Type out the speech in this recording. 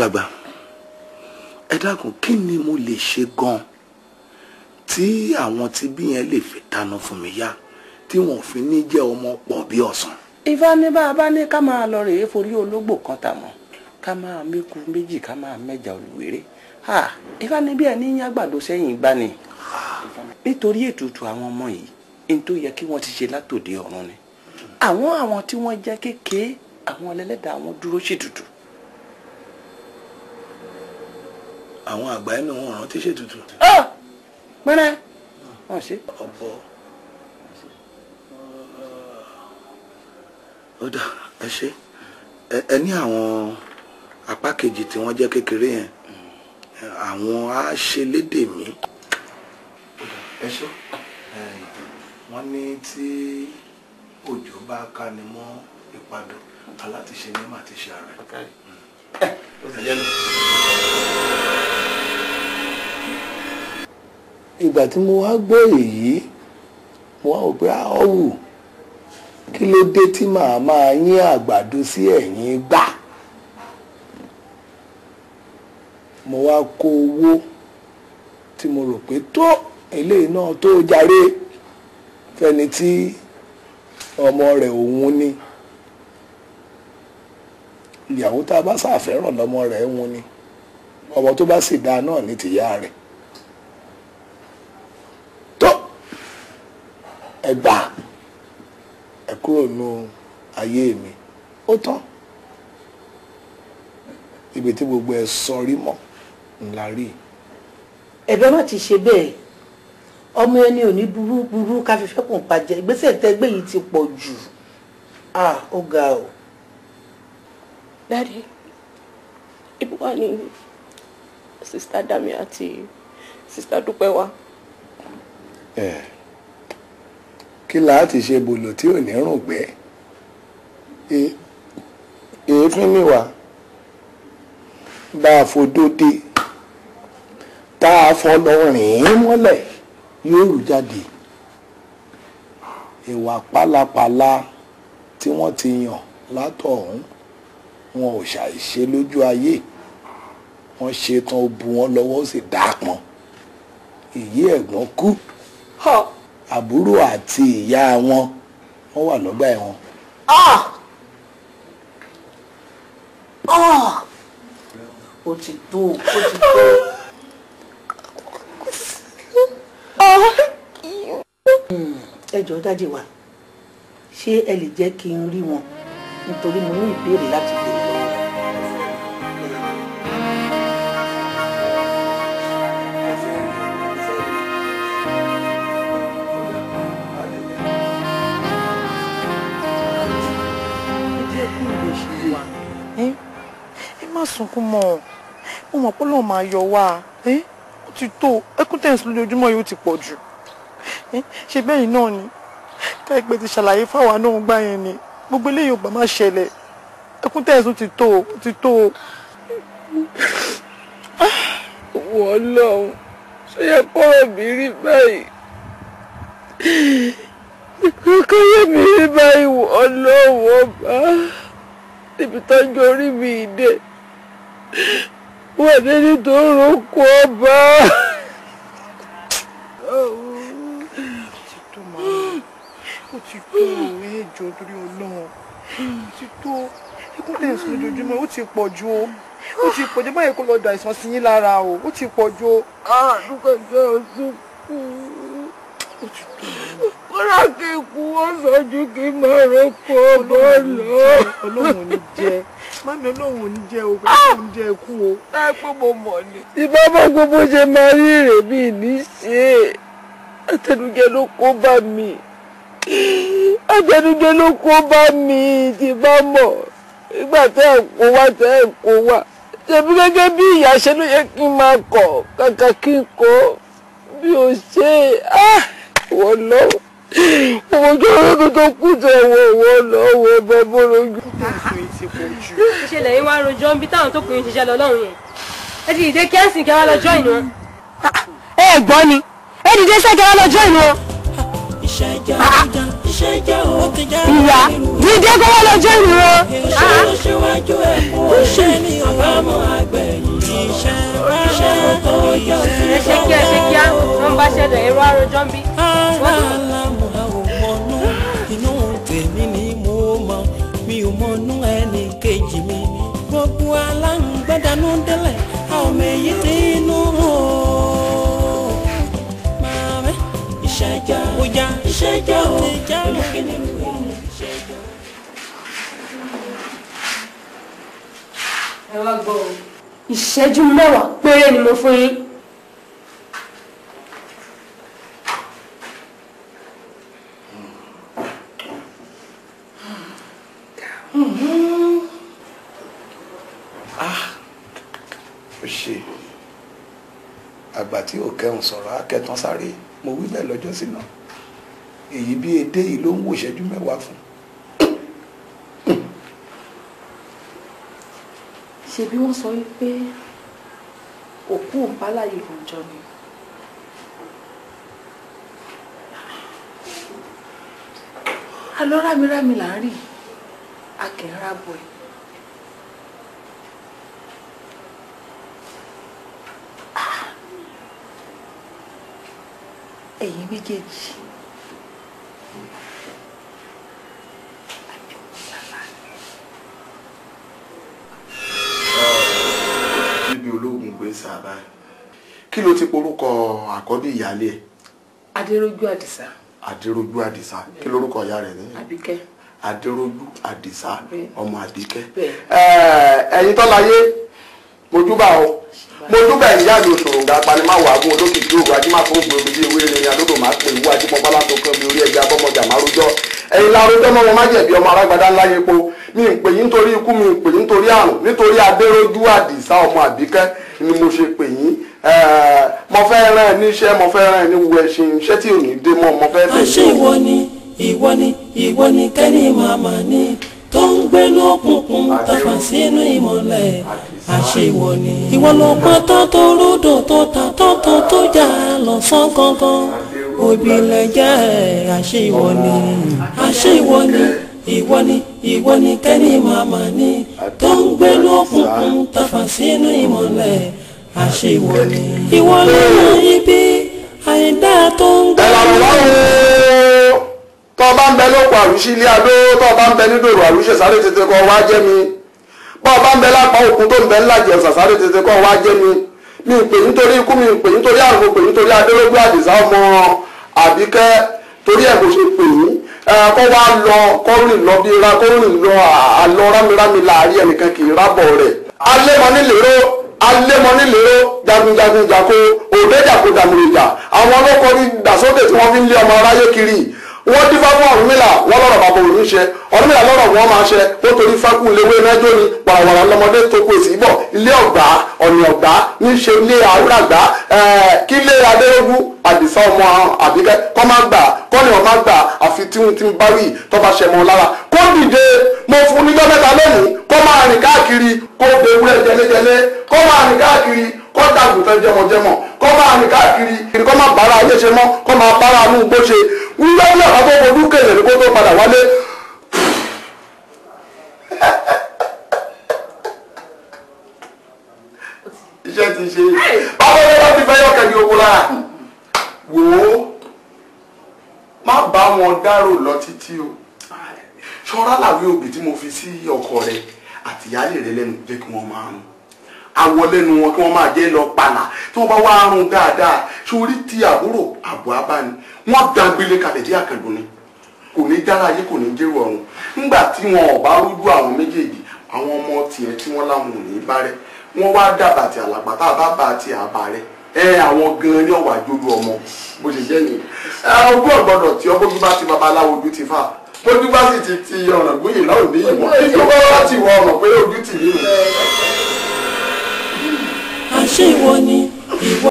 Alàgbà, ẹ dákun, kí ni mo lè ṣe gan tí àwọn tí bí yẹn lè fi dáná fún mi yá tí wọn fi ní jẹ́ ọmọ pọ̀ bí ọ̀sán? Ifá ní bá a bá ní ká máa lọ rèé forí ológbò kan tà mọ́, ká máa méku méjì, ká máa mẹ́ja olùwéré. Ifá ní bí ẹni yín àgbàdo sẹ́yìn gbá ni. Nítorí ètùtù àwọn ọmọ yìí, ní tó yẹ kí wọ́n ti ṣe látòde ọ̀run ni. Àwọn tí wọ́n jẹ́ kékeré, àwọn ẹlẹ́dàá wọn dúró ṣètùtù. Àwọn àgbà ẹnu wọn rántí ṣètùtù. Pẹ́rẹ́ wọ́n ṣe. Ọ̀pọ̀ ó dà, ẹ ṣe. Ẹ ní àwọn apá kejì tí wọ́n jẹ́ kékeré yẹn, àwọn á ṣe lédè mí. Ẹ ṣe. Wọ́n ní tí òjò bá ká ni mọ́ ìpadò, alátiṣe ní màá ti ṣe ara ẹ̀. Ìgbà tí mo wá gbọ́ èyí, mo wá wò pé ọ̀wù kí ló dé tí màá máa yín àgbàdo sí ẹ̀yìn gbà. Mo wá kó owó tí mo rò pé tó eléyìí náà tó jàre fẹ́ni tí ọmọ rẹ̀ òun ni. Ìyàwó tá a bá ṣàfẹ́ràn lọ́mọ rẹ̀ òun ni, ọmọ tó bá sì dáa náà ní tìyá rẹ̀. Tó ẹ gbà, ẹ kúrò nù ayé mi, ó tán. Ibi tí gbogbo ẹ sọrí mọ́ ńlá rí. Ẹ̀bẹ̀ má ti ṣe bẹ́ẹ̀, ọmọ ẹni ò ní burú burú ká fi fẹ́kùn pàjẹ́. Ìgbésẹ̀ tẹ́gbẹ́ yìí ti pọ̀ jù, ó ga o. Daddy, ibo wà ní Sister Dami àti Sister Dúpẹ́ wá? Kí la ti ṣe bòlò tí ò ní rùn gbẹ́? Èéfín mi wà bá a fodó dé, tá a fọlọ rìn ín mọ́lẹ̀ yóò rú jáde. Ìwà pálapàla tí wọ́n ti yàn látọ̀hún, wọn ò ṣàìṣe lójú ayé. Wọ́n ṣe tán, ó bu wọn lọ́wọ́, ó sì dá a pọn. Ìyí ẹ̀gbọ́n kú, àbúrò àti ìyá wọn wọ́n wà lọ́gbà ẹ̀wọ̀n. Ó ti tó, ó ti tó. Ẹ jọ̀ọ́ dájú wa, ṣé ẹ lè jẹ́ kí n rí wọn? Nítorí mo ní ìbéèrè láti béèrè lọ́wọ́. Ẹ má sunkún mọ́, mo mọ̀ pé Ọlọ́run máa yọ wá. Ó ti tó, ẹkún tẹ̀sán lójoojúmọ́ yóò ti pọ̀ jù. Ṣe bẹ́ẹ̀ náà ni káìpẹ́ ti ṣàlàyé fáwa náà gbá yẹn ni gbogbo eléyìí ò bá má ṣẹlẹ̀. Ẹkún tẹ̀sán ti tó, ó ti tó. Wọ́n lọ́hùn, ṣé yẹ kọ́rọ̀ mi rí báyìí? Kọ́yọ̀ mi rí báyìí, wọ́n lọ́hùn ọba. Níbi tọ́jú orí mi dé, wọ́n dé nítorí oko ọba. Ó ti tó, ẹ jọ̀ọ́ torí Ọlọ́run. Ó ti tó, ẹkún tẹ̀sán lójoojúmọ́ ó ti pọ̀ jù o. Ó ti pọ̀ jù, báyìí kó lọ da àìsàn sí yín lára o. Ó ti pọ̀ jù o. Dúpẹ́ jẹ́ oṣù kú. Ó ti tó. Kọ́lá kí n kú, ó sọ ju kí n máa roko ọba lọ. Ọlọ́run ò ní jẹ́. Mami, Ọlọ́run ò ní jẹ́ o. Ọlọ́run ò ní jẹ́ kú o. Láì pé mo mọ̀ ni. Ìbá bá gbogbo ṣe máa rí èrè mi ní ṣe. Àtẹnujẹ ló kó bá mi. Àtẹnujẹ ló kó bá mi, tí bá mọ̀. Ìgbà tẹ́ ẹ̀ kó wá, tẹ́ ẹ̀ kó wá. Ṣèbí gẹ́gẹ́ bí ìyá ṣe ló yẹ kí n máa kọ̀, kàkà kí n kọ́ bí o ṣe. Wọ́n lọ. Ojú ọlọ́dún tó kù tẹ̀ wọ́n lọ wọ́n bá bọ́ lójú. Ìṣẹ̀lẹ̀ yìí wá rojọ́ ń bí táwọn tó kù ń ṣiṣẹ́ lọ lọ́rùn yẹn. Ẹ ti dìde kẹ́sìn kí wọ́n lọ join wọn. Ẹ gbọ́ ni, ẹ dìde sẹ́ kí wọ́n lọ join wọn. Ìyá dídé kó wọ́n lọ join wọn. Iwájú ẹ̀kún ọ̀ṣẹ́ ni àbámọ̀ àgbẹ̀yìn iṣẹ́ iṣẹ́ tó yọ sí Ẹ ṣe kíá, ẹ ṣe kíá, wọ́n bá ṣẹlẹ̀ èrò àròjọ́ ń bí. Ara lámù àwọn mọ̀nú inú tèmi ni mo mọ̀, mi ò mọ̀nú ẹnì kejì mi. Gbogbo aláǹgbádànù délẹ̀, a ò mèyí tí inú o. Màmí iṣẹ́ já ó já iṣẹ́ já ó èmi kí ni mo iṣẹ́ já. Ẹ wá gbọ́ o, ìṣẹ́jú 10 péré ni mo fún yín. Ó ṣe àgbà tí ò kẹhùn sọ̀rọ̀ akẹ́tàn sáré, mo wí bẹ́ẹ̀ lọ́jọ́ sí náà. Èyí bí edé yìí ló ń wò ìṣẹ́jú 10 fún. Ṣebí wọ́n sọ wípé òkú òǹbáláyé òǹjọ ni. Àlọ́ rámirámi là ń rí, a kì í rábọ̀ ẹ̀. Ẹ̀yin méjèèjì, Níbi ológun gbé sábà, kí ló ti porúkọ àkọ́bí ìyáálé ẹ̀? Adérójú Àdìsá. Adérójú Àdìsá, kí lórúkọ ìyá rẹ̀ ní? Àbíkẹ́. Adérójú Àdìsá, ọmọ Àbíkẹ́. Bẹ́ẹ̀. Ẹ̀yin tọ́láyé, mojúbà o, mojúbà ìyá mi òṣòròǹgà apanimá wàágùn olókìkí ògùn ajímáfó ògbó omi bí ewé irin adódò máa pè wú ajímọ̀bálá tó kàn mí orí ẹja bọ́mọjà máa rojọ́. Ẹ̀yin larojọ́ mọ́ wọn má jẹ̀bi ọmọ arágbádá ńlá yepo. Mi ń pè yín nítorí ikú, mi ń pè yín nítorí àrùn, nítorí Adérójú Àdìsá ọmọ Àbíkẹ́ ni mo ṣe pè yín. Mo fẹ́ rán ẹ níṣẹ́, mo fẹ́ rán ẹ ní wu ẹṣin, iṣẹ́ tí ò ní dé mọ́, mo fẹ́ bẹ̀ Àṣé yín. ìwọ ni, ìwọ ni, ìwọ ni kẹ́ni màmá ni tó ń gbé lókùnkùn tàfà sínú ìmọ̀lẹ̀. Àṣé ìwọ ni, ìwọ ló pọn tán tó rúdò tó ta tán tó tó jà lọ sán gangan. Òbílẹ̀ jẹ́ àṣé ìwọ ni, àṣé ìwọ ni, ìwọ ni, ìwọ ni kẹ́ni màmá ni tó ń gbé lókùnkùn tàfà sínú ìmọ̀lẹ̀. Àṣé ìwọ ni, ìwọ ló mọ ibi àìdá tó ń gbé. Ẹ làwọn wá o, tọ́ ọ bá ń bẹ lóko àrùsí ilé adó, tọ́ ọ bá ń bẹ nídòrò àrùsí sáré tètè kọ́ wá jẹ́ mi. Bọ́ ọ bá ń bẹ lápá òkun tó ń bẹ ńlá jẹ̀sà sáré tètè kọ́ wá jẹ́ mi. Mi ń pè nítorí ikú, mi ń pè nítorí àrùn, mo pè nítorí Adérójú Àdìsá ọmọ Àbíkẹ́, torí ẹ̀ kò ṣe pè yín. Kọ́ wá lọ, kọ́ rìn lọ bí ra, kọ́ rìn lọ àlọ́ rámirámi láàárín ẹnìkan kì í rábọ̀ rẹ̀. Alémọ níléró, alémọ níléró, jagunjagun jàkó, òde jàkó dàmúrèjà, àwọn ọlọ́kọ ní dàsókè tí wọ́n fi ń lé ọmọ aráyé kiri. Wọ́n dífá fún Ọ̀rúnmìlà, wọ́n lọ́rọ̀ bàbá òun ṣe, Ọ̀rúnmìlà lọ́rọ̀ wọn máa ṣe, ó torí fákùn léwé mẹ́jọ ni wàràwàrà lọ́mọdé tó kó èsì bọ̀, ilé ọ̀gbá, ọ̀nì ọ̀gbá, níṣe ilé àwúràgbá, kí ilé Adérójú Àdìsá ọmọ Àbíkẹ́ kọ́ má gbà, kọ́ ni wọ́n má gbà, àfi tí wọ́n ti ń bá wí tó bá ṣẹ mọ́ lára. Kó dìde, mo fún níjọ́ 3 lónìí, kó máa rìn káàkiri, kó dewúrẹ́ jẹlẹ́jẹlẹ́, kó máa rìn káàkiri, kó dàgùntàn jẹmọ̀jẹmọ̀, kó máa rìn káàkiri, kó máa bára ayé ṣe mọ́, kó máa bára inú igbó ṣe. Wíwá ní ọ̀rọ̀ tó fojú kèrè ní kó tó padà wálé. Iṣẹ́ ti ṣe. Báwo ni wọ́n ti fẹ́ yọ̀kẹ́ ní oko lára? Wò ó, má bá wọn dárò lọ títí o. Ṣọ́ra làwí òbí tí mo fi sí ọkọ rẹ àti ìyáálé rẹ lẹ́nu jẹ́ kí wọ́n máa rún. Awọ lẹ́nu wọn kí wọ́n máa jẹ́ lọ pàlà tí wọ́n bá wá rún dáadáa. Sórí ti àbúrò àbọ̀ abáni, wọ́n dágbélé kalẹ̀ dé àkàndùn ni. Kò ní dára ayé, kò ní jẹ́rù ọ̀run. Nígbà tí wọn ò bá rújú àwọn méjèèjì, àwọn ọmọ tiẹ̀ tí wọ́n láwọn ò ní bá rẹ, wọ́n wá dàbà àti àlàpà tá a bá bá àti àbá rẹ. Àwọn gan-an ní ọ̀wà àjòlú ọmọ bó ṣe jẹ́ nìyẹn. Ojú ọ̀gbọ́dọ̀ tí ọgbójú bá ti babaláwo ojú ti fà, bójú bá sì ti ti ọ̀nà gbóyè náà ní ìmọ̀ ìjọba wá ti wọ ọ̀nà pé ojú tì nínú. Àṣé ìwọ ni, ìwọ.